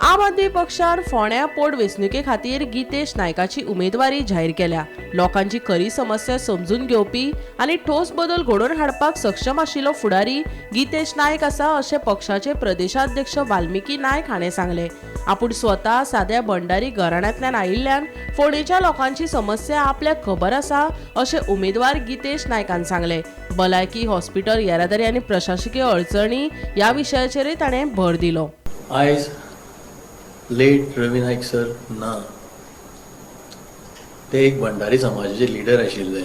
आम आदमी पक्षान फोंड्या पोट वेंचणुके खातीर गीतेश नायकाची उमेदवारी जाहीर केल्या. लोकांची खरी समस्या समजून घेवपी आनी ठोस बदल घडोवन हाडपाक सक्षम आशिल्लो फुडारी गीतेश नायक आसा, अशें पक्षाचे प्रदेशाध्यक्ष वाल्मिकी नायक हाणें सांगलें. आपूण स्वता साद्या भंडारी घराण्यांतल्यान आयिल्ल्यान फोंडेच्या लोकांची समस्या आपल्याक खबर आसा, अशें उमेदवार गीतेश नायकान सांगलें. भलायकी, हॉस्पिटल, येरादारी आनी प्रशासकीय अडचणी ह्या विशयाचेरय ताणें भर दिलो. आयज लेट रवी नायक सर ना. ते एक भंडारी समाजाचे लिडर आशिल्ले.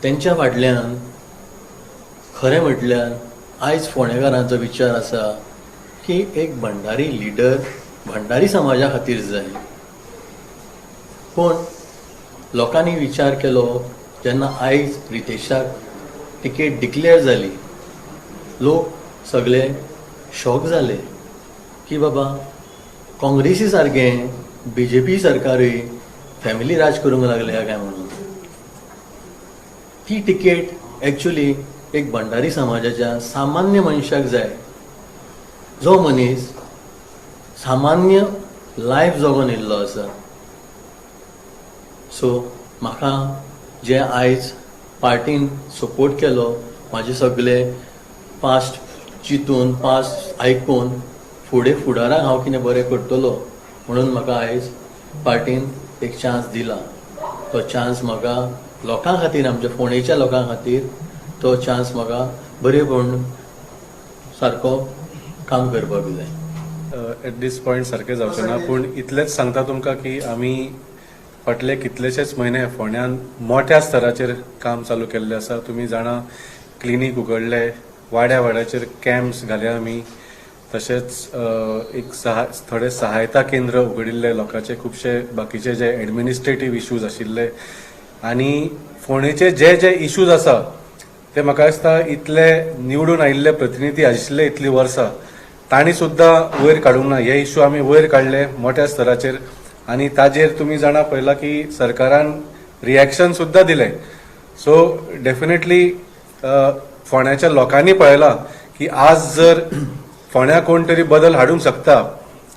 तेंच्या फाटल्यान खरें म्हटल्यार आयज फोंडेकारांचो विचार आसा की एक भंडारी लिडर भंडारी समाजा खातीर जाय. पूण लोकांनी विचार केलो, जेन्ना आयज रितेशाक तिकेट डिक्लेअर जाली, लोक सगळे शॉक जाले की बाबा, काँग्रेसी सारकें बीजेपी सरकारूय फॅमिली राज करूंक लागल्या काय म्हणून. ती तिकेट एक्चुली एक भंडारी समाजाच्या सामान्य मनशाक जाय, जो मनीस सामान्य लायफ जगोन येयल्लो आसा. सो म्हाका जे आयज पार्टीन सपोर्ट केलो, म्हाजे सगळे पास्ट चिंतून, पास्ट आयकून, फुडें फुडाराक हांव कितें बरें करतलो म्हणून म्हाका आयज पार्टीन एक चान्स दिला. तो चान्स म्हाका लोकां खातीर, आमच्या फोंडेच्या लोकां खातीर तो चान्स म्हाका बरें सारको काम करपाक जाय. एट दीस पॉयंट सारकें जावचें ना, पूण इतलेंच सांगता तुमकां की आमी फाटले कितलेशेच म्हयने फोंड्यान मोठ्या स्तराचेर काम चालू केल्लें आसा. तुमी जाणा, क्लिनीक उगडले, वाड्या वाड्याचेर कॅम्प्स घाले आमी. तशेंच एक थोडे सहायता केंद्र उगडिल्ले. लोकांचे खुबशे बाकीचे जे एडमिनिस्ट्रेटीव इश्यूज आशिल्ले आनी फोंडेचे जे जे इश्यूज आसा, ते म्हाका दिसता इतले निवडून आयिल्ले प्रतिनिधी आशिल्ले इतलीं वर्सां, तांणी सुद्दां वयर काडूंक ना. हे इश्यू आमी वयर काडले मोठ्या स्तराचेर आनी ताजेर तुमी जाणा पळयला की सरकारान रिएक्शन सुद्दां दिलें. सो डेफिनेटली फोंड्याच्या लोकांनी पळयलां की आज जर फोंड्या कोण तरी बदल हाडूंक शकता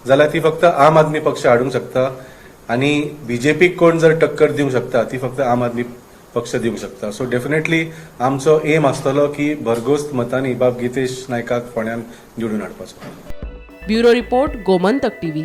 जाल्यार ती फक्त आम आदमी पक्ष हाडूंक शकता आनी बीजेपीक कोण जर टक्कर दिवंक शकता, ती फक्त आम आदमी पक्ष दिवंक शकता. सो डेफिनेटली आमचो एम आसतलो की भरघोस मतांनी बाब गीतेश नायकाक फोंड्यान निवडून हाडपाचो. Bureau report, Gomantak TV.